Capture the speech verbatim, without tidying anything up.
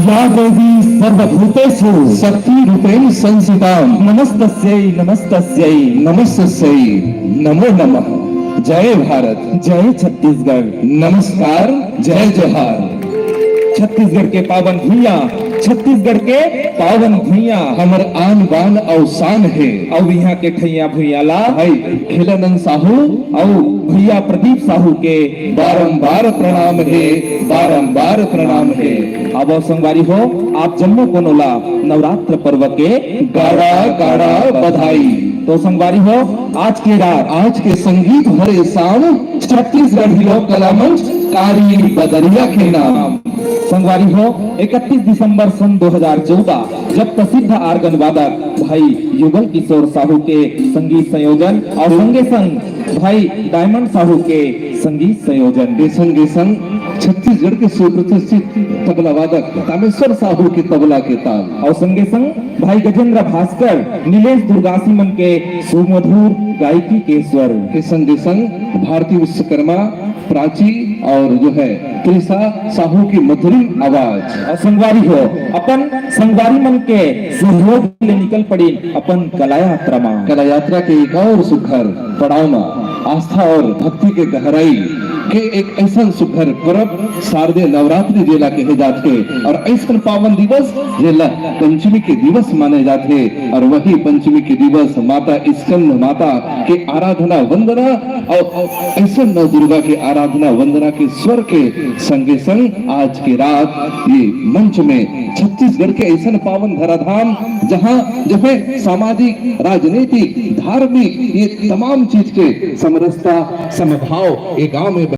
या देवी सर्वभूतेषु शक्ति रूपेण संस्थिता। नमस्तस्यै नमस्तस्यै नमस्तस्यै नमो नमः। जय भारत। जय छत्तीसगढ़। नमस्कार। जय जोहार। छत्तीसगढ़ के पावन भुइयां, छत्तीसगढ़ के पावन भुइयां हमर आन बान अउ शान हे। अउ इहां के ठैया भुइयां ला भाई खिलानंद साहू अउ भैया प्रदीप साहू के बारंबार प्रणाम हे, बारंबार प्रणाम हे। अब संगवारी हो, आप जम्मो कोनो ला नवरात्र पर्व के गाड़ा गाड़ा बधाई। तो संगवारी हो, आज के रात, आज के संगीत भरे शाम, छत्तीसगढ़ी लोक कला मंच कारी बदरिया के नाम। संगवारी हो, इकतीस दिसंबर सन दो हज़ार चौदह, जब प्रसिद्ध आर्गन वादक भाई युगल किशोर साहू के संगीत संयोजन अउ संगे संग भाई डायमंड साहू के संगीत संयोजन के संगे संग छत्तीसगढ़ के सुप्रतिष्ठित तबला वादक कामेश्वर साहू के तबला के ताल अउ संगे संग भाई गजेंद्र भास्कर, नीलेश दुर्गासी मन के सुमधुर गायकी के स्वर के संगे संग भारती विश्वकर्मा, प्राची और जो है त्रिशा साहू की मधुरिम आवाज। अउ संगवारी हो, अपन संगवारी मन के सहयोग ले निकल पड़िन अपन कला यात्रा मा। कला यात्रा के एक और सुघर पड़ाव मा आस्था और भक्ति के गहराई के एक ऐसन सुघर पर्व शारदीय नवरात्रि जेला कहे जाथे और ऐसन पावन दिवस जेला पंचमी के दिवस माने जाथे और वही पंचमी के दिवस माता स्कंद माता के आराधना वंदना और ऐसन नव दुर्गा के आराधना वंदना के स्वर के संगे संग आज के रात ये मंच में छत्तीसगढ़ के ऐसन पावन धराधाम जहाँ जो है सामाजिक, राजनीतिक, धार्मिक ये तमाम चीज के समरसता, समभाव ये गांव में